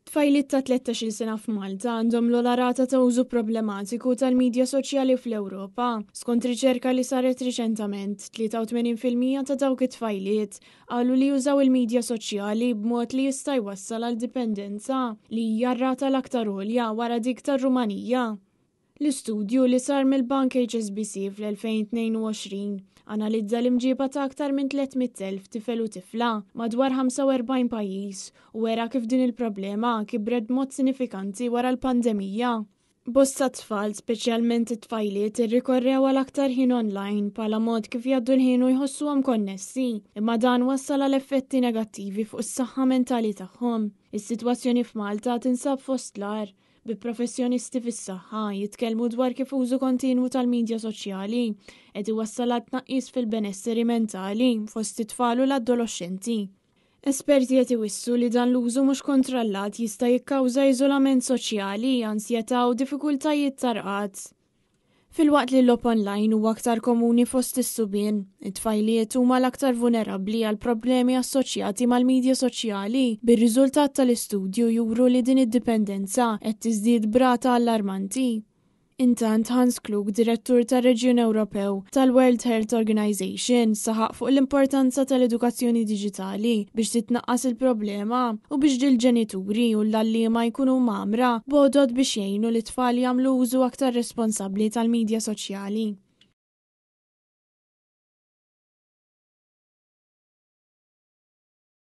Tfajliet ta' 13-il sena f'Malta għandhom l-ogħla rata ta' użu problematiku tal-midja soċjali fl-Ewropa. Skont riċerka li saret riċentament, 83% ta' dawk it-tfajliet qalu li jużaw il-midja soċjali b'mod li jista' jwassal għal dipendenza, li hija r-rata l-aktar għolja wara dik tar-Rumanija. L-istudju li sar mill-Bank HSBC fl-2022 analizza l-imġiba ta' aktar minn 300,000 tifel u tifla madwar 45 pajjiż u wera kif din il-problema kibret b'mod sinifikanti wara l-pandemija. Bosta tfal, speċjalment it-tfajliet, irrikorrew għal aktar ħin online bħala mod kif jgħaddu l-ħin u jħossuhom konnessi, imma dan wassal għal effetti negattivi fuq is-saħħa mentali tagħhom. Is-sitwazzjoni f'Malta tinsab fost l-agħar, bi professjonisti fis-saħħa jitkellmu dwar kif użu kontinwu tal-midja soċjali qed iwassal għal tnaqqis fil-benesseri mentali fost it-tfal u l-adoloxxenti. Esperti qed iwissu li dan l-użu mhux kontrollat jista' jikkawża iżolament soċjali, ansjetà u diffikultajiet ta' rqad. Filwaqt li l-logħob online huwa aktar komuni fost is-subien, it-tfajliet huma l-aktar vulnerabbli għal problemi assoċjati mal-midja soċjali, bir-riżultat tal-istudju juru li din id-dipendenza qed tiżdied b'rata allarmanti. Intant, Hans Klug, Direttur tar-Reġjun Ewropew tal-World Health Organization, saħaq fuq l-importanza tal-edukazzjoni diġitali biex titnaqqas il-problema u biex l-ġenituri u l-għalliema jkunu mgħammra b'għodod biex jgħinu lit-tfal jagħmlu użu aktar responsabbli tal-midja soċjali.